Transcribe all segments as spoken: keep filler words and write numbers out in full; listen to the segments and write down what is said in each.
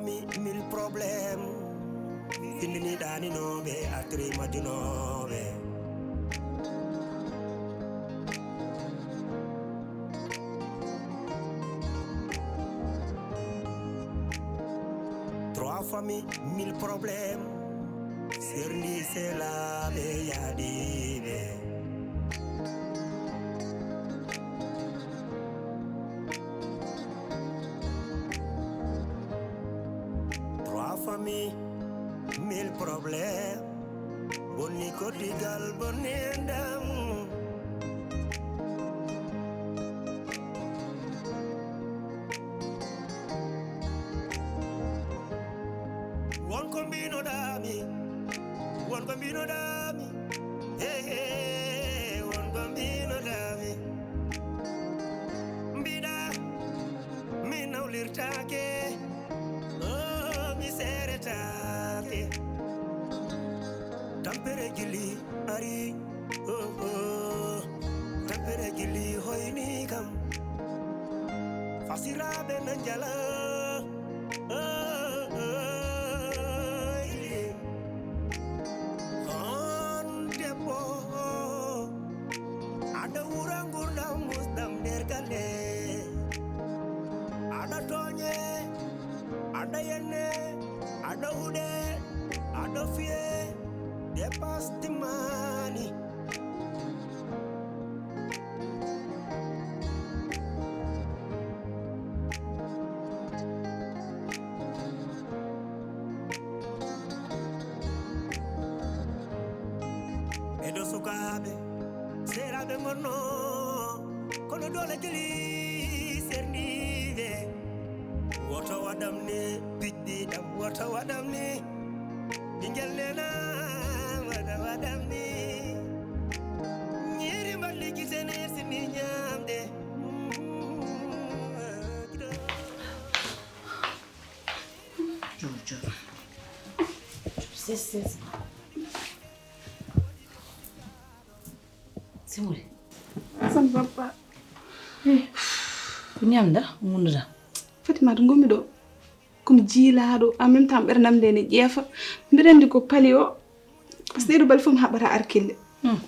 Mi mille problème. Findini ɗaninooɓe, atri majjunooɓe. Trois familles, mille problèmes. Serndi selaaɓe yaadiiɓe. Trois familles, mille problèmes. Bonni koddigal, bonni enɗam. Won ko mbinoɗaami, won ko mbinoɗaami, hey, hey, won ko mbinoɗaami. Mbiɗa mi nawlirtaake, oh, mi seeretaake. Tampere gilli ari, oh, oh. Tampere gilli hoyni kam. Fasiraaɓe na njala, oh, oh, oh. On debbo, aɗa wura ngurdam musɗam nder galle. Aɗa tooñe, aɗa yenne, aɗa huɗe, aɗa fiye, dépasse timmaani. Ɓeɗo sukaaɓe, seeraaɓe ngonno, kono doole jeli serndiiɓe. Woto waɗam ni piɗɗi ɗam, woto waɗam ni ɓinngel nena, woto waɗam ni. Ñiiri mballi gite ne sini ñaamde. Jour, jour. Ses, ses. Simuli. Sam papa. Ko ñamda, munduda. Fatima, to ngommi ɗo. Komi jiilaaɗo, en même temps ɓernam nde ne ƴeefa. Mbiɗa anndi ko pali o. Parce que ɗeɗo bal fof mi haɓata arkille. Hmm.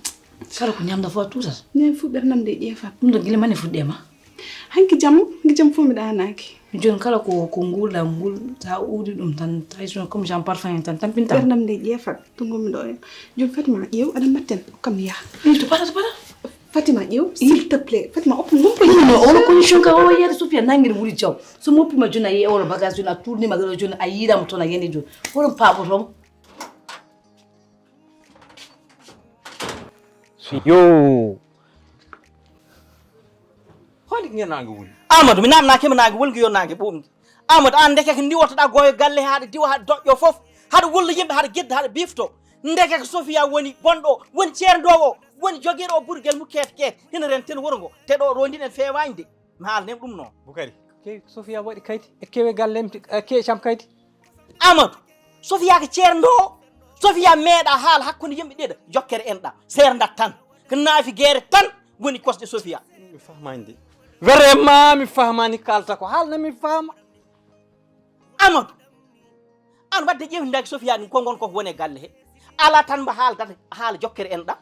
Kala ko ñamda fof a tutat. Ñam fof ɓernam nde ƴeefa. Ɗum ɗo gila mani fuɗɗe ma? Hanki jam, hanki jam fof mi ɗaanaaki. Jooni kala ko, ko nguurɗam ngul, ta uudi ɗum tan, tawi sono comme genre parfum en tan, tampinta. Ɓernam nde ƴeefa, to ngommi ɗo en. Jooni Fatima, ƴeew, aɗa matten, kam yaha. Ii, to paɗa, to paɗa. Fatima, ƴeew, s'il te plaît. Fatima, oppu ngum ko. Ɗum no, oɗo condition ka wawa yeede Sofia nangir wuli jaw. So mi oppima jooni a yeeyi oɗo bagage jooni a tournima ɗo jooni a yiiɗama toon a yani jooni. Hoɗum paaɓotomo? Yo. Holi nge nange wuli. Amadou, mi namnake mi nange wulgi yo nange ɓuumgi. Amadou, an ndeke ko ndiwotoɗa goyo galle haɗa diwa haɗa doƴƴo fof. Haɗa wulla yimɓe haɗa gedda haɗa bifto. Ndeke ko Sofia woni bonɗo, woni ceerndowo, woni jogiiɗo o burgel mu keet keet. Hina ren ten wuro ngo. Te ɗo rondin en feewaani de. Mi haalnen ɗum noon. Bukari, ke Sofia waɗi kayti, e kewe gallem, e kewe cam kayti. Amadou, Sofia ko ceerndo. Sofia meeɗa haala hakkunde yimɓe ɗiɗo, jokkere enɗa, seerndat tan. Ko naafi geere tan woni kosɗe Sofia. Mi fahmaani de. Vraiment, mi fahmaani kalta ko haalna mi fahma. Amadou, an wadde ƴeewtindaki Sofia ɗum ko ngon koko woni e galle he. Ala tan mbo haaldata, haala jokkere enɗa.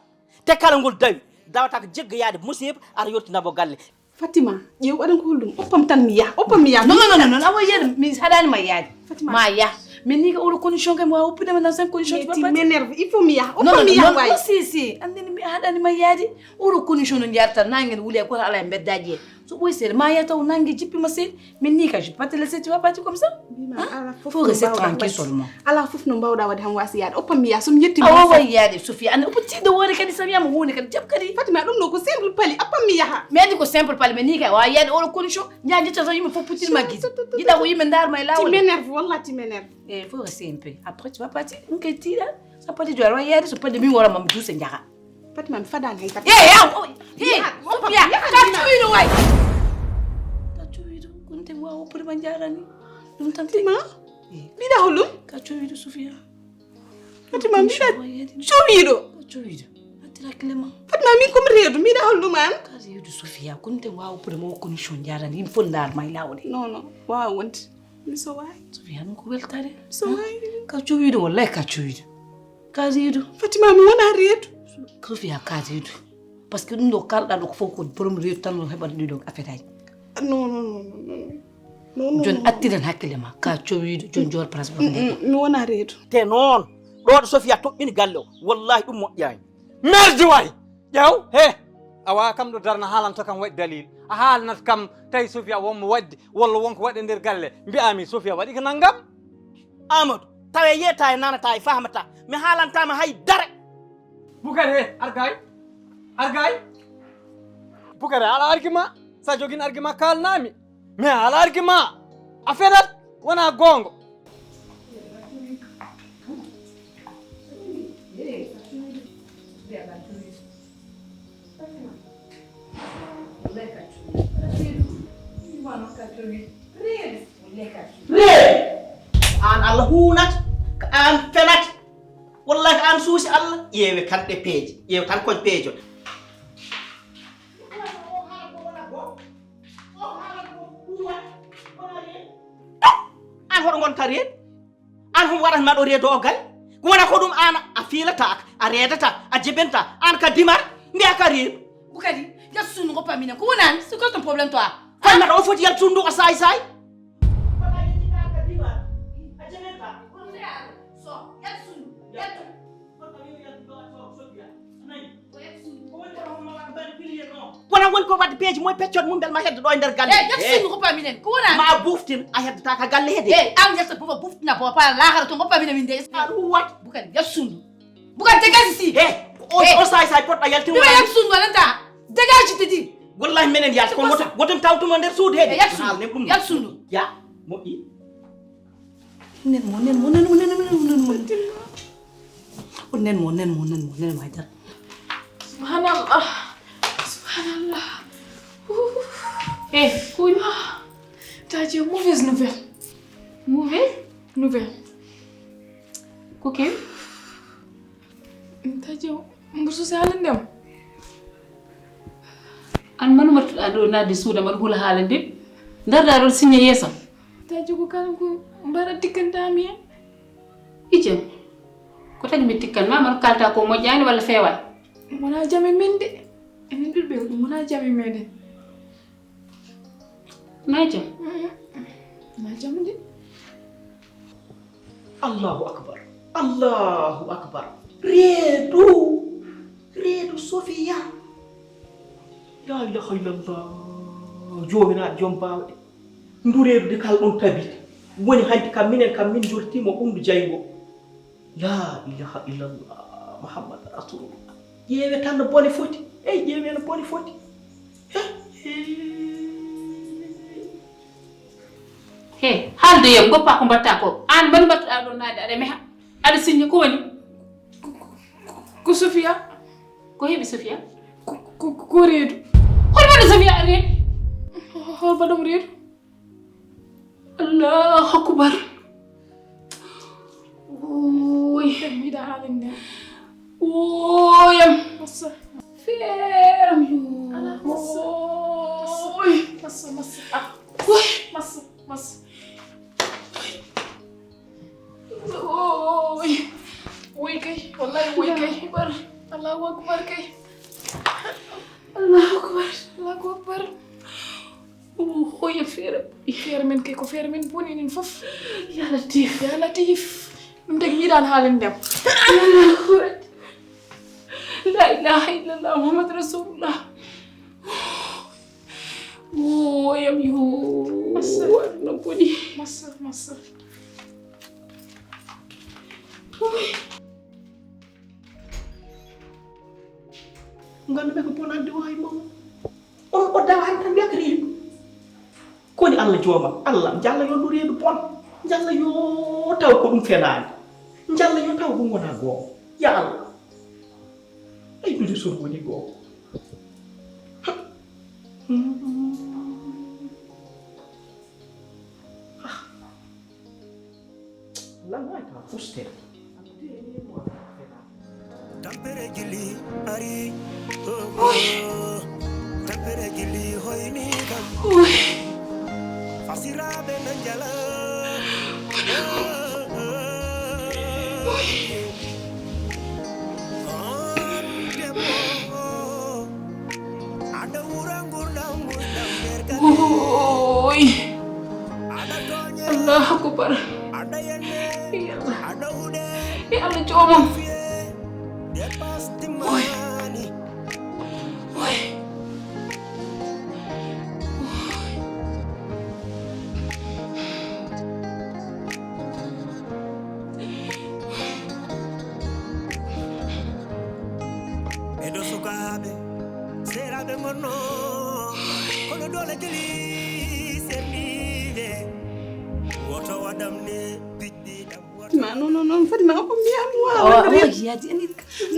Te kala ngol dawi, dawata ko jeggoyaade musiba, ara yottinda mo galle. Fatima, ƴeew aɗa ko holɗum? Oppam tan mi yaha, oppam mi yaha. Non, non, non, non, awa yeeɗa, mi haɗani ma yaade. Fatima. Ma yaha. Mais ni ko oɗo condition kay mi wawa woppude ma dans cinq condition. Mais tu m'énerves, il faut mi yaha. Non, oppam non, mi yaha non, waay. Non, si, si, andini mi haɗani ma yaade. Oɗo condition no jarata, nangue ne wuli e goto ala e beddaji he. So ɓoy seeɗa, ma yaha taw nangue jippi ma seeɗa. Min ni ka, je peux pas te laisser, tu vas partir comme ça. Mbima, hein? Ala fof. Faut rester tranquille seulement. Ala fof no mbawɗa waɗde han wasi yaade. Oppam mi yaha, so mi yetti. Awa wawa yaade, Sofia. An oppo tiiɗo woore kadi, so wiyama huunde kadi, jaɓ kadi. Fatima, ɗum ɗo ko simple pali, oppam mi yaha. Mi andi ko simple pali, mais ni ka, wawa yaade oɗo condition. Nja, jetta tan yimɓe fof puttiri ma gite. Jiɗa ko yimɓe ndarma e lawol. Tu m'énerves, wallah, tu m'énerves. Eh, faut rester un peu. Après, tu vas partir. Ɗum kay tiiɗa. So pali joɗa, wawa yaade, so pali min wara ma mi duuse njaha. Fatima, mi fadaani hay kadi. Hey, yaw, oh, hey, yaha, Sofia, yaha, ka yaha. Cuwiiɗo waay. Ka cuwiiɗo, gonte wawa pour ma jarani. Ɗum tan Fatima, eh. Mbiɗa holɗum? Ka cuwiiɗo, Sofia. Fatima, mbiɗa cuwiiɗo. Ka cuwiiɗo. Attira Clément. Fatima, min ko mi reedu, mbiɗa holɗum an? Ka reedu, Sofia, gonte wawa pour ma o condition jarani. Yimɓe fof ndar ma e lawol. Non, non, wawa wonde. Mi so waay. Sofiya, ɗum ko weltaare. So waay. Ka cowiiɗo, wallahi ka cowiiɗo. Ka riiɗo. Fatima, mi wona reedu. Sofiya, ka riiɗo. Parce que ɗum ɗo kalɗa ɗo ko fof ko borom reedu tan no heɓata ɗiɗo affaire aji. Non, non, non, non, non. Non, non, Jon non. Attiren hakkille ma. Ka cowiiɗo, jon joor place ɓoto nde. Mi wona reedu. Te noon ɗo ɗo Sofiya toɓɓini galle o, wallahi ɗum moƴƴaani. Merdi waay. Ƴeew he. Awa kam ɗo darna haalanta kam waɗi dalil. A haalanat kam tawi Sofiya wonmo waɗde walla wonko waɗi e nder galle. Mbi'ami Sofiya waɗi ko nanngam. Amadou, tawe yeeta e nanata e fahamata. Mi haalantama hay dara. Bukar he, argay. Argay. Bukar he, ala argument. Sa jogin argument kalnami. Mais ala argument. A fenat, wona gongo. Reeɗe! Ko aan Allah huunata, ko aan fenata. Wallahi ko aan suusi Allah. Ƴeewe tan ɗe peeje, ƴeewe tan koñ peejo. Aan hoɗo ngonta reedu? Aan homo waɗata maɗo reedu o gal? Ko wona ko ɗum aan a fiilataaka, a reedata, a jebenta, aan ka dimar, mbiya ka reedu. Bukadi, yaltu suudu ngoppa minen. Ko woni aan? C'est quoi ton problème toi? Kono mbaɗa o foti yaltu suudu o saay saay. Wona woni ko wadde peeji moy peccot mum bel ma heddo ɗo e nder galle. Eh, yaltu suudu ngoppa minen. Ko woni aan? Ma buftin a heddata ka galle hede. Eh, aan yalta bufa buftina bo pa laakara to ngoppa minen min de. Aɗa huwat. Bukadi, yaltu suudu. Bukadi, dégage ici. He, o o saay saay poɗɗa yaltin. Mbiɗa yaltu suudu, a nanta. Dégage, je te dis. Wallahi minen yalta kono woto woto tawtuma nder suudu he. Yaltu suudu. Yaltu suudu. Ya, moƴƴi. Nen mo, nen mo, nen mo, nen mo, nen mo, nen mo. O nen mo, nen mo, nen mo, nen mo haydara. Subhanallah. Subhanallah. Eh, kuy. Taji, mauvaise nouvelle. Mauvaise nouvelle. Ko ken? Taji, mboɗo suusi haalande mo. Aan manu mbattuɗaa ɗo naatde suudu am aɗa hula haalande. Ndarɗaa ɗo siññe yeeso am. Taji, ko kala ko mbaɗa tikkanta mi hen. Ijam, ko tagi mi tikkan ma, mano kalta ko moƴƴaani walla feewaani? Wona jam e men de. Enen ɓiɓɓe o ɗum wona jam e meɗen. Wona jam? Wona jam de. Allahu akbar. Allahu akbar. Reedu. Reedu Sofiya. La ilaha illallah. Joominaaɗo joom baawɗe. Ndu reedu de kala ɗum tabiti. Woni hanti kam minen kam min jortiima ɓunndu jayngo. La ilaha illallah. Muhammad rasulullah. Ƴeewe tan no bone foti. Ey ƴeewe no bone foti. He, haalde yam, goppa ko mbatta ko. Aan mbaɗ mbattuɗaa ɗo naade aɗa meha. Aɗa siñña ko woni? Ko Sofiya. Ko heɓi Sofiya? Ko reedu. Hol mbaɗa Sofiya reedu? Hol mbaɗum reedu? Allahu akbar. Oy. Miɗa haalande. Oyam. Massa. Feeram yo. Ala massa. Oy. Massa, massa. Oy. Massa, massa. Oy. Woy kay, wallahi woy kay. Allahu akbar kay. Allahu akbar. Allahu akbar. Oy, feere. Feere men kay ko feere men boni enen fof. Ya Latif. Ya Latif. Ɗum tagi mi yiɗaani haalande am. La ilaha illallah Muhammad Rasulullah. Oyam yo. Massa. Waɗno boni. Massa, massa. Nganndu-ɓe ko bonande o hay mawɗo. On o dawa han tan wiyata reedu. Koni Allah joomam, Allah njalla yo ndu reedu bon. Njalla yo taw ko ɗum fenaani. Njalla yo taw ɗum wona goonga. Ya Allah. Ay ndu de son woni goonga. Tampere gili ari. Tampere gili hoyni kam. Fasiraɓe na njala. Oy. Allahu akbar. Ya Allah. Ya Allah, joomam. Oy. Oy. Ɓeɗo sukaaɓe, seeraaɓe ngonno, kono doole jeli serniiɓe. Woto waɗam ne piɗɗi ɗam woto. Ma, non, non, non, Fatima, ko mi am wa. Awa, awa, yaadi, ani.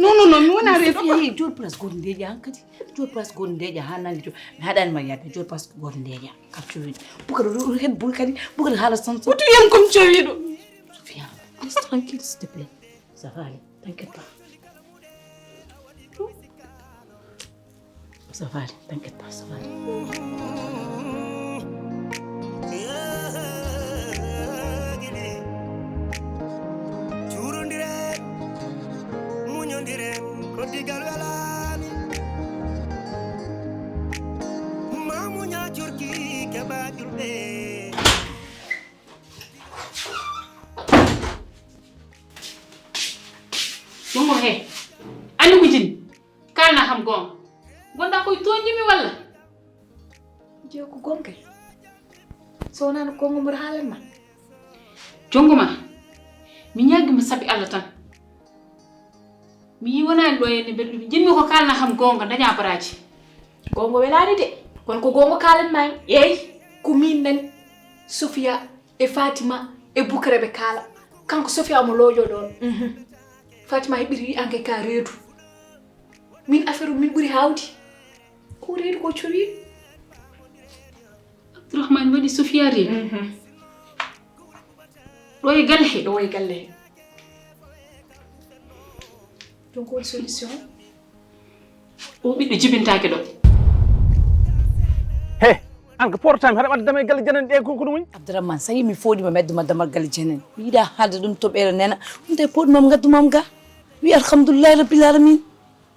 Non, non, non, mi wona reeɗo. Sophia, hey, jol place goto ndeeƴa hankadi. Jol place goto ndeeƴa ha nangi jol. Mi haɗani ma yaade, jol place goto ndeeƴa. Ka cowiɗo. Bukar ɗo hen buri kadi, Bukar haala sansan. Woto yam comme cowiɗo. Sophia, reste tranquille, s'il te plaît. Ça va aller, t'inquiète pas. Ça va aller, t'inquiète pas, ça va aller. Cuurondiren, muñondiren, ko digal welaani. Ma muña curki keɓa julɓe. Ɗum o he, anndi ko jini. Kaalna kam goonga. Ngonɗaa koye tooñde mi walla? Jeew ko goonga kay. So wonaa no goonga mboɗo haalan ma. Jonngo ma, mi ñaagii mo sabi Alla tan. Mi yii wonaani ɗo henne mbeɗa ɗum. Jiɗmi ko kaalna kam goonga, dañaa baraaji. Goonga welaani de. Kono ko goonga kaalan ma. Eey, ko miin nani. Sofiya e Fatima e Bukara ɓe kaala. Kanko Sofiya omo looƴoo ɗoon. Mhm. Fatima heɓiri wi an kay ka reedu. Min affaire min ɓuri haawde. Ko reedu ko cowi. Abdourahmane waɗi Sofiya reedu. Mhm. Ɗo e galle he. Ɗo e galle he. Donc woni solution. O ɓiɗɗo jibintaake ɗo. He, an ko portami haɗa wadde dama e galle janani ɗe ko ko ɗum woni? Abdourahmane, sa yii mi fooɗima mi adduma damal galle janani. Mi yiɗa haalde ɗum toɓɓere nena. Ɗum tawi poɗmam ngaddumam ga. Wi alhamdulillahi rabbil alamin.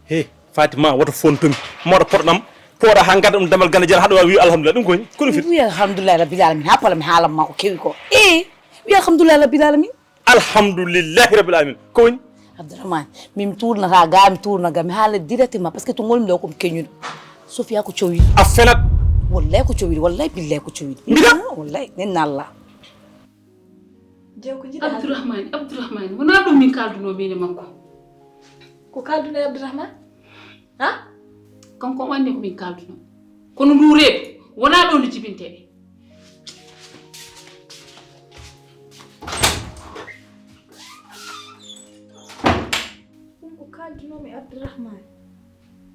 He, Fatima, woto fontomi. Moɗo porɗam, pooɗa ha gadda ɗum damal galle janani haɗa wawi wi alhamdulillah. Ɗum ko woni? Kono fir. Wi alhamdulillahi rabbil alamin. Ha pala mi haalan ma ko kewi ko. E, wi alhamdulillahi rabbil alamin. Alhamdulillahi rabbil alamin. Ko woni? Abdourahmane, min tuurnata ga, mi tuurna ga, mi haala directement, parce que to ngonmi ɗo ko mi keñuɗo. Sofiya ko cowiɗo. A felat. Wallahi ko cowiɗo, wallahi billahi ko cowiɗo. Mbiɗa? Ah, wallahi, nenna Allah. Jeew ko jiɗa haalde. Abdourahmane, Abdourahmane, wonaa ɗum min kaaldunoo min e makko. Ko kaaldunoo e Abdourahmane? Ha? Kanko o anndi ko min kaaldunoo. Kono ndu reedu, wonaa ɗo ndu jibintee. Ɗum ko kaaldunoomi Abdourahmane.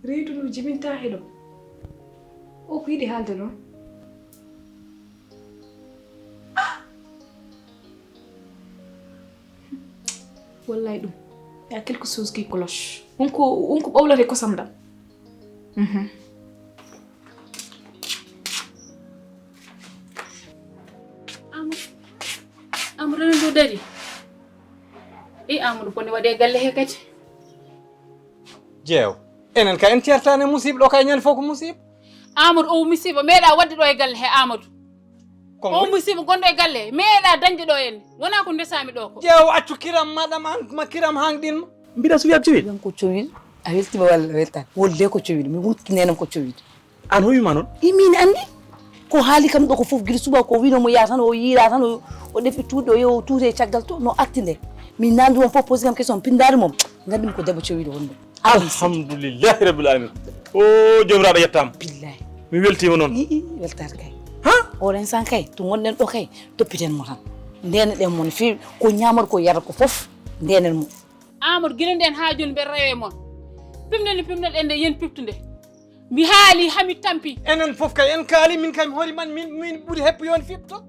Reedu ndu jibintaa e ɗo. O ko yiɗi haalde noon? Ah! Wallay ɗum. Il y a quelque chose qui cloche. On ko, on ko ɓawlata e kosam ɗam. Mhm. Amadou. Amadou, ene ɗo dari. E Amadou, bone waɗi e galle he kadi. Jeew. Enen ka en ceertaani e musiiba ɗo kay ñande fof ko musiiba. Amadou, o musiiba meeɗa waɗde ɗo e galle he Amadou. Ko o musiiba gonɗo e galle he meeɗa dañde ɗo en. Wonaa ko ndesaami ɗo ko. Jeew, accu kiram ma ɗam an ma kiram hangɗin ma. Mbiɗa suwi ak cowil. Yan ko cowil. A weltima walla a weltaani? Wolde ko cowil. Mi wonki nenam ko cowil. An hoyuma noon? I min anndi. Ko haali kam ɗo ko fof gila suba ko wino mo yaha tan o yiira tan o, o ɗefi tuuɗi o yehi o tuute e caggal to no arti nde. Min naamndi mon fof posi kam question pindaari mom. Nganndi mi ko debbo cowiɗo wonde. Alhamdulillahi rabbil alamin. O jomiraɗo yettama. Billahi. Mi weltima noon. Ii weltaade kay. Ha? Oɗen san kay to gonɗen ɗo kay toppiten mo tan. Ndenen ɗen mo no feewi ko ñamata ko yarata ko fof ndenen mo. Amadou gila nden ha joni mbeɗa rewe mon. Pimnel no pimnoɗen nde yen piftude. Mi haali hami tampi. Enen fof kay en kaali min kay mi hooli man min min ɓuri heppo yon fifto.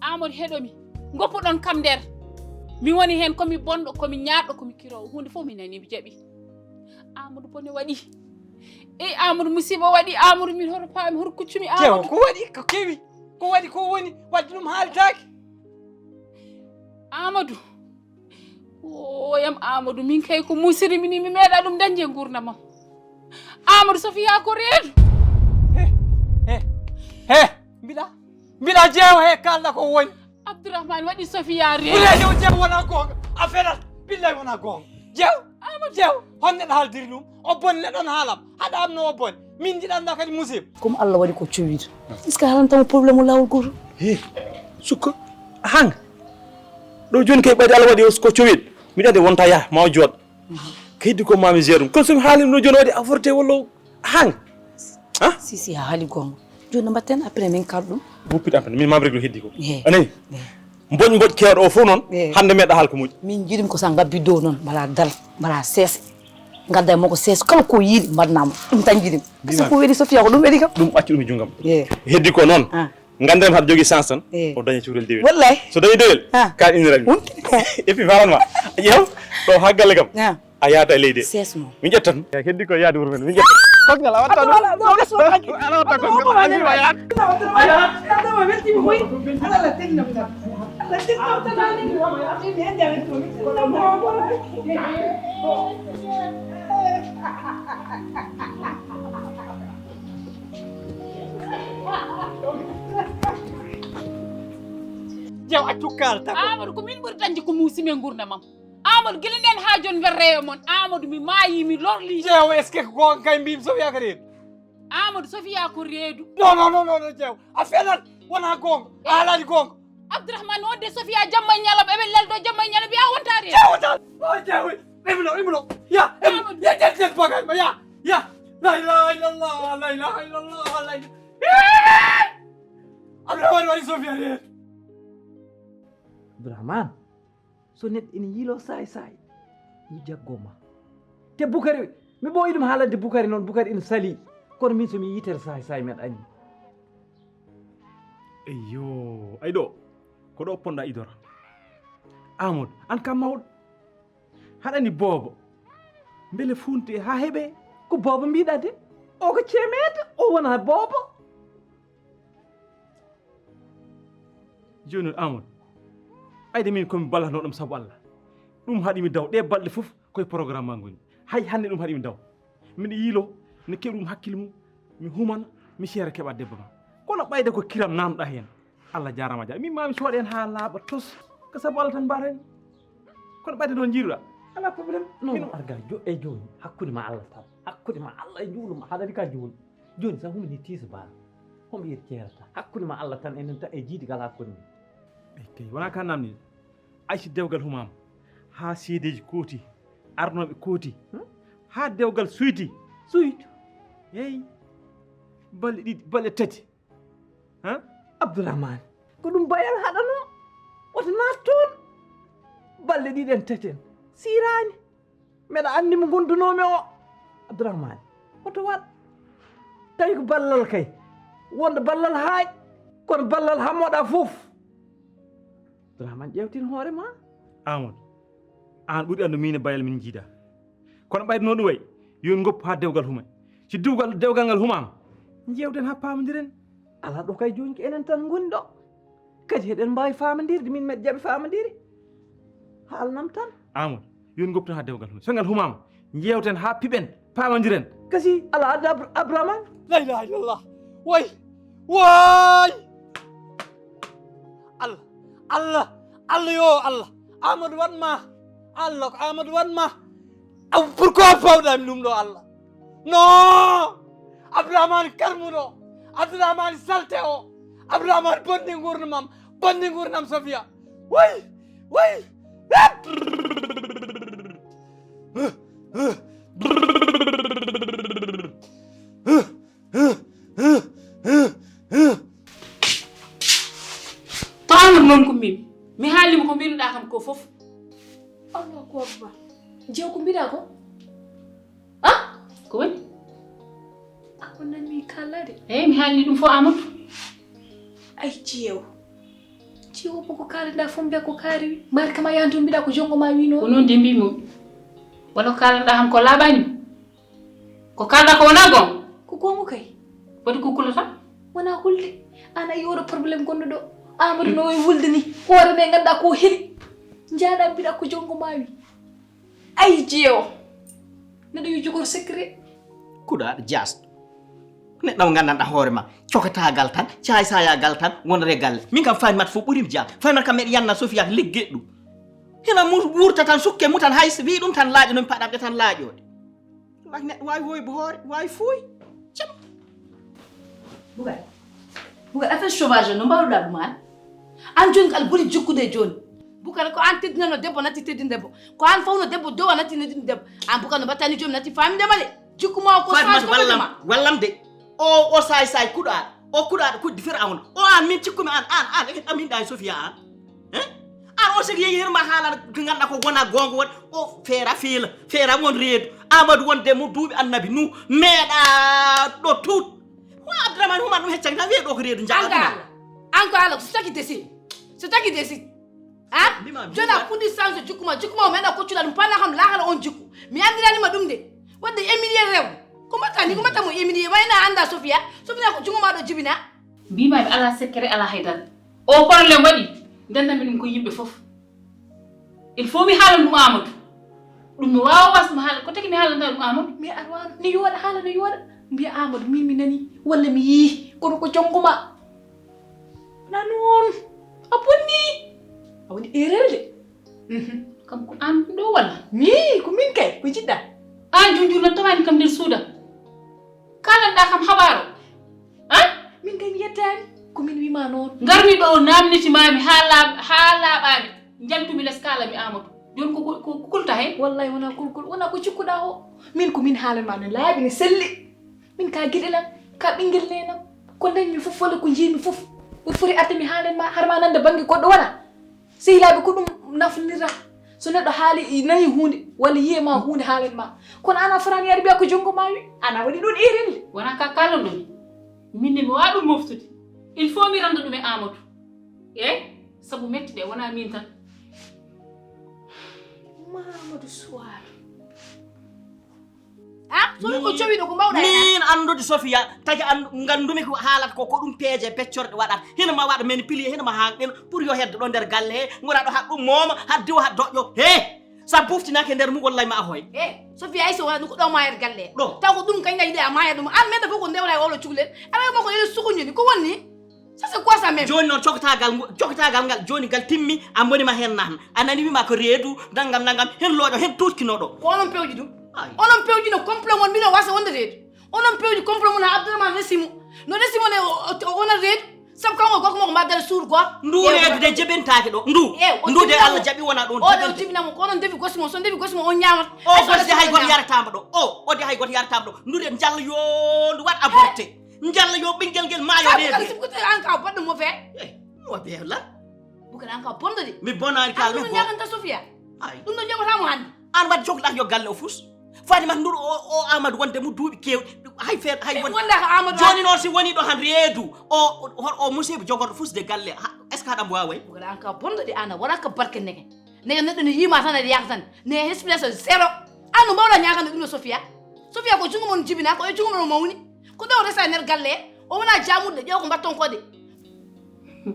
Amadou heɗomi. Goppuɗon kam nder. Mi woni hen komi bonɗo komi ñaɗɗo komi kirowo hunde fof mi nani mi jaɓi. Amadou bone waɗi. Ey Amadou musiba waɗi Amadou min hoto paami hoto kuccumi Amadou. Ko waɗi ko kewi ko waɗi ko woni wadde ɗum haaltaaki. Amadou. Oyam Amadou, min kay ko musiri mi ni, mi meeɗa ɗum dañde e nguurndam am. Amadou, Sofiya ko reedu. He, he, he, mbiɗa, mbiɗa jeewa he kalɗa ko woni. Abdourahmane waɗi Sofiya reedu. Ɓuree jeew, jeew wona goonga. A felat, billahi wona goonga. Jeew, Amadou. Jeew, hon neɗɗo haaldiri ɗum? O bonni neɗɗo on haalam. Haɗa am no o bonni. Min njiɗanɗa kadi musiba. Comme Allah waɗi ko cowiɗo. Est-ce que haalantamo problème o laawol gooto? He, sukka, hanga. Ɗo jooni kay ɓayde Allah waɗi o ko cowiɗo. Miɗa andi wonta yaha, ma o jooɗo. Ko heddi ko mami jerum. Kono somi haalima ɗo jooni o waɗi avorté walla o hanga. Ha? Si, si, a haali goonga. Jooni no mbaɗten après min kaal ɗum? Woppiɗo am tan, min mami réglo heddi ko. He. A nani? He. Mboƴ mboƴ keewɗo o fof noon, he, hannde meeɗa haal ko moƴƴi. Min njiɗimi ko sa ngabbi dow noon, mbaɗa dal, mbaɗa seese. Ngadda e makko seese, kala ko yiɗi mbaɗnamo. Ɗum tan njiɗimi. Parce que ko weɗi Sofiya ko ɗum weɗi kam. Ɗum accu ɗum e junngam. He. Heddi ko noon. Ah. Nganndirmi haɗa jogii chance tan, eh, o daña cukalel dewel. Wallahi. So dañi dewel, ah, ka innirani. Wonti. Et puis, faranma, ƴeew, ɗo haa galle kam. Ah. A yaata e leydi. Sees mo. Min ƴettan. Ya heddi ko yaade wuro men. Min ƴettan. Kokngal a watta ɗum. Ala watta kokngal. An wiwa yaade. Jeew, accu kaalta ko. Amadou, ko min ɓuri dañde ko muusi mi e nguurndam am. Amadou, gila nden haa jooni mbeɗa rewa mon. Amadou, mi maayi, mi lorli. Jeew, est-ce que ko goonga kay mbimi Sofiya ko reedu? Amadou, Sofiya ko reedu. Non, non, non, non, non, jeew. A felat, wona goonga. A haalani goonga. Abdourahmane, wonde Sofiya jamma e ñalawma, eɓe leldo jamma e ñalawma, mbiya wonta reedu. Jeew, wonta. O jeew. Ɓe muno, ɓe muno. Ya, ɓe muno. Amadou. Ya, ƴet, ƴet bagage ma, ya, ya. La ilaha illallah, la ilaha illallah, la ilaha. Eh! Abdourahmane waɗi Sofiya reedu. Abdourahmane, so neɗɗo ina yiilo saay saay, mi jaggo ma. Te Bukari, mi ɓooyi ɗum haalande Bukari noon, Bukari ina sali. Kono min so mi yitere saay saay, mbeɗa anndi. Eyyo, ay ɗo, ko ɗo ponɗa idora. Amadou, an kam mawɗo. Haɗa anndi boobo. Mbele funti haa heɓe. Ko boobo mbiɗa de. O ko ceemeeɗo, o wona boobo. Jooni noon, Amadou, ayde min komi ballatnoo ɗum sabu Allah. Ɗum haɗi mi daw. Ɗee balɗe fof koye programme ma ngoni. Hay hannde ɗum haɗi mi daw. Miɗo yiilo, mi keɓa ɗum hakkille mum, mi humana, mi seera keɓa debbo ma. Kono ɓayde ko kiram namɗa heen. Allah jaaraama, jaaraama. Min maa mi cooda heen haa laaɓa tos. Ko sabu Allah tan mbaɗa heen. Kono ɓayde noon njiiruɗa. Alaa problème. Non, non, Arga, jo-, e jooni, hakkunde ma Allah tan. Hakkunde ma Allah e njuulu ma, haɗa ka jooni. Jooni, so a humini tiisa baal, hombo yiyata ceerata? Hakkunde ma Allah tan, enen tan e jiidi kala hakkunde men. Ey, kay, wona ka namni. Ay, si dewgal humama, haa seedeji kooti, arnoɓe kooti, hmm? Haa dewgal suyti. Suytu? Ey, balɗe ɗiɗi, balɗe tati. Ha? Abdourahmane, ko ɗum bayal haɗano? Woto naat toon. Balɗe ɗiɗi en tati en. Siiraani. Mbeɗa anndi mo ngondunoomi o. Abdourahmane, hoto waɗ? Tawi ko ballal kay. Wonde ballal haaƴ, kono ballal hammoɗa fof. Abdourahmane, ƴeewtin hoore ma. Amadou, aan ɓuri anndu min e bayal min njiida. Kono ɓayde noon ɗum wayi, yo en ngoppu haa dewgal huma. Si dewgal, dewgal ngal humaama, njeewten haa paamondiren. Alaa ɗo kay jooni ko enen tan ngoni ɗo. Kadi eɗen mbaawi faamondirde, min meɗe jaɓi faamondiri. Haalnam tan. Amadou, yo en ngoppu tan haa dewgal huma. So ngal humaama, njeewten haa piɓen, paamondiren. Kasi, alaa adda Abra-, Abrahama? La ilaha illallah. Way, way! Allah, Allah, Allah yo Allah. Amadou waɗ ma. Allah ko Amadou waɗ ma. Aw, pourquoi pawɗami ɗum ɗo, Allah? Non! Abdourahmane karmuɗo, Abdourahmane salte o, Abdourahmane bonni ngurnamam, bonni ngurnam Sofia. Way! Way! To Amadou noon ko mbimi. Mi haalnima ko mbiɗa kam ko fof. Allahu akbar. Jeew ko mbiɗa ko? Ah? Ko woni? A ko nanmi kala de. Eyi, mi haalni ɗum fof Amadou. Ay, jeew. Jeew ko ko kaalɗa fof mbiya ko kaari wi. Mari kam a yahan toon mbiɗa ko jongo ma wino. Ko noon de mbimi. Wala ko kaalɗa kam ko laaɓani. Ko kaalɗa ko wona goonga? Ko goonga kay. Foti ko kulata? Wona hulde. An a yi oɗo problème gonɗo ɗo. Amadou no wayi wulde ni. Hoore nde ngannduɗaa ko heli. Njaaɗa mbiɗa ko jonngo maa wi. Ay jeewo. Neɗɗo yo jogor secret. Kuɗaaɗo jaasɗo. Neɗɗo mo nganndanɗaa hoore ma. Cokataagal tan, caay-saayagal tan, wonre galle. Min kam Faatimata fof ɓurim jaa. Faatimata kam meɗa yanna Sofiya liggeɗ ɗum. Hina mu wurta tan sukke mu tan hay so wii ɗum tan laaƴo no mi paɗam ɗe tan laaƴooɗe. Wallahi neɗɗo waawi woybo hoore, waawi fuuy. Cem. Bukar. Bukar, affaire sauvage no mbaɗuɗa ɗum an? An jooni ko al ɓuri jikkude jooni. Bukar ko an teddinano debbo natti teddin debbo. Ko an fawno debbo dow a natti teddin debbo. An Bukar no mbattani jooni natti faminde ma de. Jikku ma o ko Fatima, change ko wallam, ma. Wallam de. O, o saay saay kuɗaaɗo. O kuɗaaɗo kuɗdi Firaawna. O an min cikkumi an, an, an, e amin ɗa e Sofiya an. Hein? An o sigi yehi hirma haala ko ganduɗa ko wona gonga won. O feera fiila, feera won reedu. Amadou wonde mo duuɓi annabi nu meeɗa ɗo tuut. Wa Abdourahmane Oumar ɗum heccani tan wiye ɗo ko reedu jaɓa. An ko Allah. An ko Allah, so taki décide. So taki décide. Hein? Mbima, jona mbima. Fundi sanso jikku ma, jikku ma o meeɗa koccuɗa ɗum, pana kam lahara on jikku. Mi andirani ma ɗum de. Wadde humilier rew. Ko mbatta ni, ko mbatta mo humilier. Wayna anda Sofiya. Sofiya ko jungo ma ɗo jibina. Mbima mi ala secret, ala haydara. O problème waɗi. Ndenna mi ɗum ko yimɓe fof. Il faut mi haalan ɗum Amadou. Ɗum mi wawa was mi haala. Ko tagi mi haalanta ɗum Amadou? Mi arwa ni yoɗa haala no yoɗa. Mbiya Amadou min mi nani. Walla mi yii. Kono ko jongo ma. Na noon. A bonni. A woni erreur de. Mhm. Kam ko an ɗo walla? Mi, ko min kay, ko jiɗɗa? An junjur no tawani kam nder suuda. Kalanɗa kam habaaro. An? Min kay mi yettaani. Ko min wima noon. Ngarmi ɗo namniti mami haa laaɓ-, haa laaɓaami. Njantumi les kaalami Amadou. Joni ko, ko, ko kulta hen? Wallahi wona kulkul, wona ko cikkuɗa o. Min ko min haalan ma no laaɓi, no selli. Min ka giɗel am, ka ɓinngel neenam. Ko ndañmi fof walla ko njiimi fof, o foti arde mi haalen ma, har ma nannda bannge goɗɗo wona. Sehilaaɓe ko ɗum nafnira. So neɗɗo haali, nani huunde, walla yiye ma huunde haalen ma. Kono an a fotaani yaade mbiya ko junngo ma wi, an a waɗi ɗum erreur. Wona ka kalan ɗum. Min ne mi waawa ɗum moftude. Il faut mi rannda ɗum e Amadou. E sabu metti ɗe, wona min tan. Mamadou Souare. Ah, so ko cowiɗo ko mbawɗa hen? Min anndude Sofia, tagi an ngandumi ko haalata ko, ko ɗum peeje peccorɗe waɗata. Hino ma waɗa manipuler, hino ma haak ɗen pour yo heddo ɗo nder galle he, ngona ɗo haɗ ɗum mooma, haɗ diwa, haɗ doƴƴo. He! Sa buftinake nder mum, wallahi ma a hoy. Eh, Sofia, ay so wona ɗum ko ɗo mayat galle. Ɗo. Taw ko ɗum kañ yiɗi a mayat ɗum. An men fof ko ndewra e oɗo cukalel. Ala ma ko ele sukuñu ni, ko wonni? Ça, c'est quoi ça même? Joni noon, cokatagal ngo-, cokatagal ngal, joni ngal timmi, a mboni ma hen nan. A nani wima ko reedu, nangam, nangam, hen looƴo, hen tuutkinoɗo. Ko onon pewji ɗum? Ay. Onon pewji no complot mon, mino wasa wonde reedu. Onon pewji complot mon ha Abdourahmane resi mo. No resi mo ne, o, o, o wona reedu. Sabu kanko gorko mo ko mbaddere suur gor. Ndu reedu de jebintaki ɗo. Ndu. Eh, o ndu de jebinamo. Allah jaɓi wona ɗon. O ɗo jebinta. Jibinamo, ko onon defi gosi mo, so defi gosi mo, on ñamat. O gosi de hay goto yaratama ɗo. O, o de hay goto yaratama ɗo. Ndu de njalla yo ndu waɗ aborté. Njalla yo ɓinngel ngel maayo reedu. Sabu ko an ka bonɗo mo fe. Eh, mo fe lan? Bukar an ka bonɗo de. Mi bonaani kal, an mi ɗum bon. Ñaaganta Sofia. Ay. Ɗum ɗo jaɓata mo hannde. An waɗi coklak yo galle o fus. Fatima ndur o, o Amadou wonde mo duuɓi keewɗi. Hay feer, hay won. Wonda ko Amadou. Joni noon si woni ɗo han reedu. O, o, o, o musiba jogorɗo fus de galle. Ha, est-ce que haɗa mo waaway? Bukar an ka bonɗo de, an a wara ka barke neke. Neke neɗɗo ne yiima tan aɗa yaaka tan. Ne expression zéro. An no mbawɗa ñaagande ɗum no Sofia? Sofia ko junngo mon jibina, ko e junngo mon o mawni. Ko ɗo o resa e nder galle, o wona jaamuɗo, ƴeew ko mbatton ko de.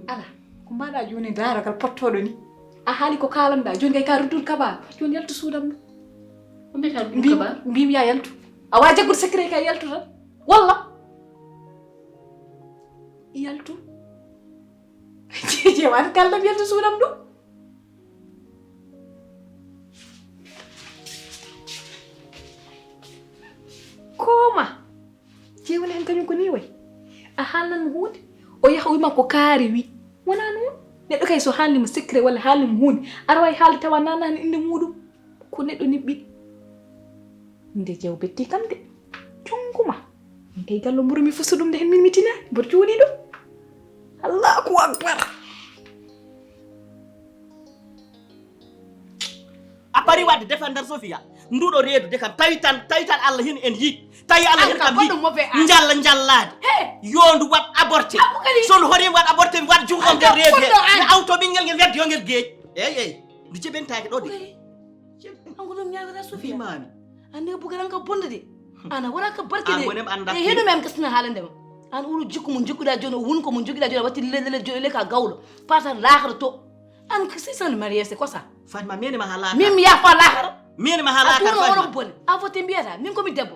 Ala, ko mbaɗa joni darogal pottoɗo ni? A haali ko kalanɗa, joni kay ka ruddude kabaru. Joni yaltu suudam ɗo. Ko mbiyata ruddude kabaru? Mbimi ya yaltu. A wa jaggude secret kay yaltu tan. Walla? Yaltu. Jeje wan kaldam yaltu suudam ɗo. Kooma. Jeewani en kañum ko ni way. A haalnan mo huunde, o yaha o wima ko kaari wi. Wona noon. Neɗɗo kay so haalni mo secret walla haalni mo huunde, aɗa wawi haalde tawa nanani innde muɗum. Ko neɗɗo niɓɓiɗi. Nde jew betti kam de. Junguma. Min kay gallo mburu mi fusu ɗum de hen min mitinaani. Mboɗo jooɗi ɗo. Allahu akbar. A pari wadde défendre Sofia. Nduɗo reedu de kam. Tawi tan, tawi tan Allah hin en yi. Tawi Allah hin kam yi. Njalla njallaade. Yo ndu waɗ aborté. So ndu hori waɗ aborté, mi waɗ jungo nder reedu he. Mi awto ɓinngel ngel weddi yo ngel geej. Eyi, eyi. Ndu jibintaake ɗo de. An ko ɗum ñaagata Sofia? Mimami. Ande ko Bukar an ka bonde de. Ana wara ka barke de. An woni mi anda. E heɗo mi an kastina haalande ma. An uru jikku mun jikkuɗa joni, o wun ko mun jikkuɗa joni, watti lele joni le ka gawlo. Pata lahara to. An ko six ans de mariage, c'est quoi ça? Fatma, mi ene ma haa laakara. Min mi yaha haa laakara. Mi ene ma haa laakara, Fatma. A tuurno oɗo bone. A foti mbiyata, min ko mi debbo.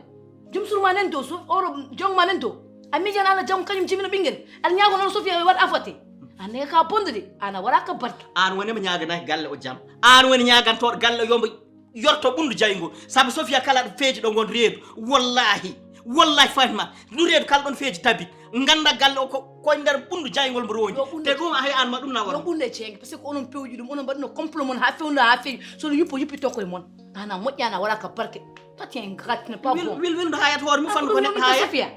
Jom suur ma nan dow, so oɗo jom ma nan dow. A miijana Allah jam kañum jibino ɓinngel. Aɗa ñaago noon Sofia e waɗa a foti. An ne ka bonde de, an a waɗa ka barke. An woni mo ñaaganaki galle o jam. An woni ñaagantooɗo galle o yombo yorto ɓunndu jayngol. Sabu Sofia kala ɗo feeji ɗo ngon reedu. Wallahi, wallahi Fatma, ɗum reedu kala ɗon feeji tabi. Ngannda galle o ko, ko e nder ɓunndu jayngol mo rooñi. Yo ɓunndu Te ɗum a hay an ma ɗum na yo wara. Ɓunndu e ceenge, parce que onon pewji ɗum, onon mbaɗuno complot mon haa fewndo haa feewi. So no yuppo yuppi tokko e mon. Ana moƴƴa, ana waɗa ka barke. Toi, tu es ingrate, tu n'es pas Wil, bon. Wil, wil, no hayat hoore mum fannu ko neɗɗo hayat. Sofia.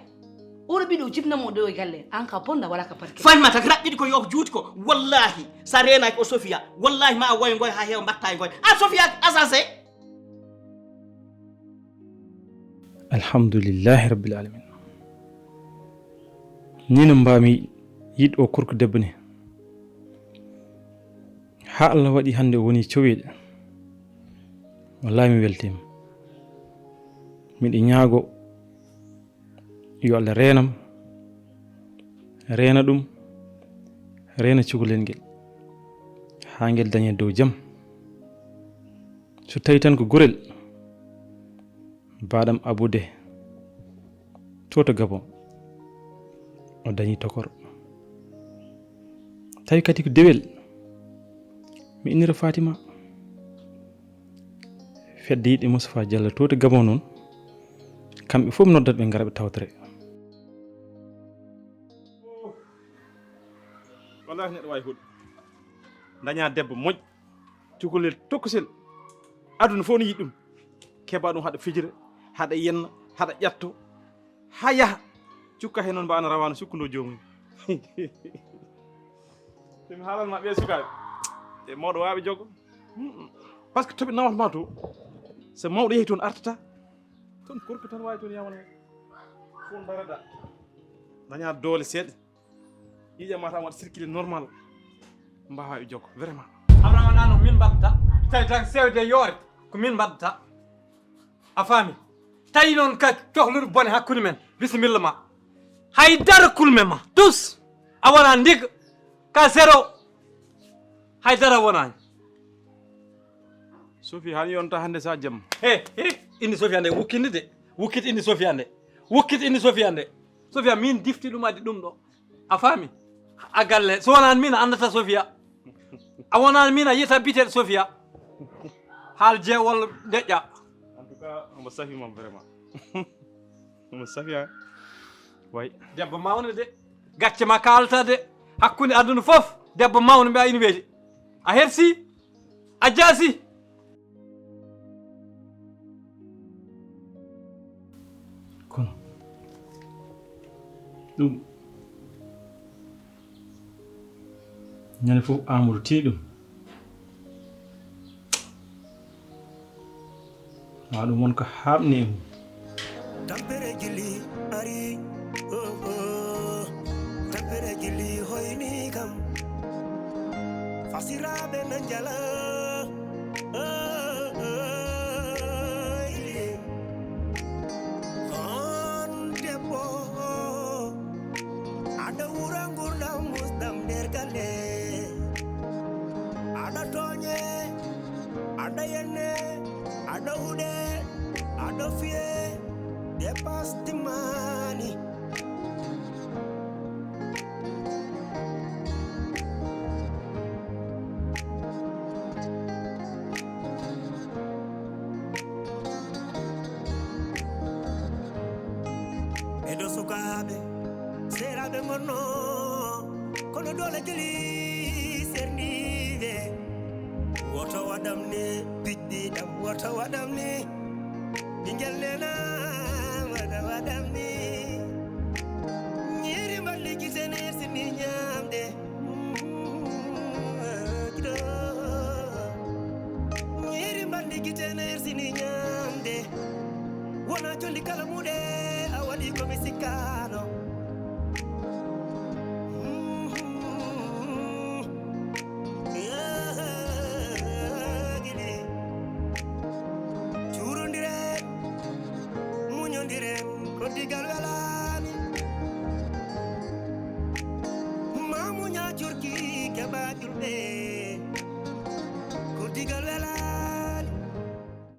Oɗo ɓiɗo jibnamo ɗo e galle, an ka bonda waɗa ka barke. Fatma tak raɓɓiɗi ko yo ko juuti ko. Wallahi, sa reenaki o Sofia. Wallahi ma a woy ngoy haa heewa mbatta e ngoy. A Sofia, asase. Alhamdulillahi Rabbil Alamin. Ni no mbaami yiɗ o korko debbo ni. Haa Allah waɗi hannde o woni cowel. Wallahi mi weltiima. Miɗo ñaago yo Allah reenam, reena ɗum, reena cukalel ngel. Haa ngel daña dow jam. So tawi tan ko gorel, Baɗam Abude, to to Gabon, o dañi tokor. Tawi kadi ko dewel, mi innira Fatima. Fedde yiɗɓe Moustapha Diallo to to Gabon noon, kamɓe fof mi noddat ɓe ngara ɓe tawtore. Wallahi neɗɗo wawi huɗo. Daña debbo moƴƴo, cukalel tokkusel. Aduna fof no yiɗi ɗum. Keɓa ɗum haɗa fijira, haɗa yenna, haɗa ƴatto. Ha yaha. Cukka he noon mbaana rawaano sukkundo joomum. Te mi haalan ma ɓe sukaaɓe. E mawɗo waawi jogo. Mm-mm. Parce que to ɓe nawata ma to. So mawɗo yehi toon artata. Toon korko tan waawi toon yamana. Fof darada. Daña doole seeɗa. Yiƴa ma tan waɗa circuler normal. Mbawa e jokko, vraiment. Abrahama nano min mbaɗata. Tawi tan sewde yoore. Ko min mbaɗata. A faami? Tawi noon ka cohluɗo bone hakkunde men. Bisimilla ma. Hay dara kulme ma. Tous. A wona ndig. Ka zéro. Hay dara wonani. Sophie, han yonta hande sa jam. He, he. Indi Sophie ande. Wukkinde de. Wukkit indi Sophie ande. Wukkit indi Sophie ande. Sophie, min difti ɗum addi ɗum ɗo. A faami? A galle. So wonani min a andata Sophia. A wonani min a yiyata biteɗo Sophia. Haal je walla deƴƴa. En tout cas, omo safi ma vraiment. Omo safi ha. Way. Debbo mawno de. Gacce ma kalata de. Hakkunde aduna fof. Debbo mawno mbiya ina weeti. A hersi. A jaasi. Kono ɗum ñande fof Amadou tini ɗum. Ma ɗum won ko haaɓni e mum. Tampere gili ari, oh, oh. Tampere gili hoyni kam. Fasiraaɓe na njala, oh, oh, oh. On debbo, aɗa wura ngurdam musdam nder galle. Aɗa tooñe, aɗa yenne, aɗa huɗe, aɗa fiye, dépasse timmani. Ɓeɗo sukaaɓe, seeraaɓe ngonno, kono doole jeli serniiɓe. Woto waɗam ni, piɗɗi ɗam, woto waɗam ni. Ɓingel nena, woto waɗam ni.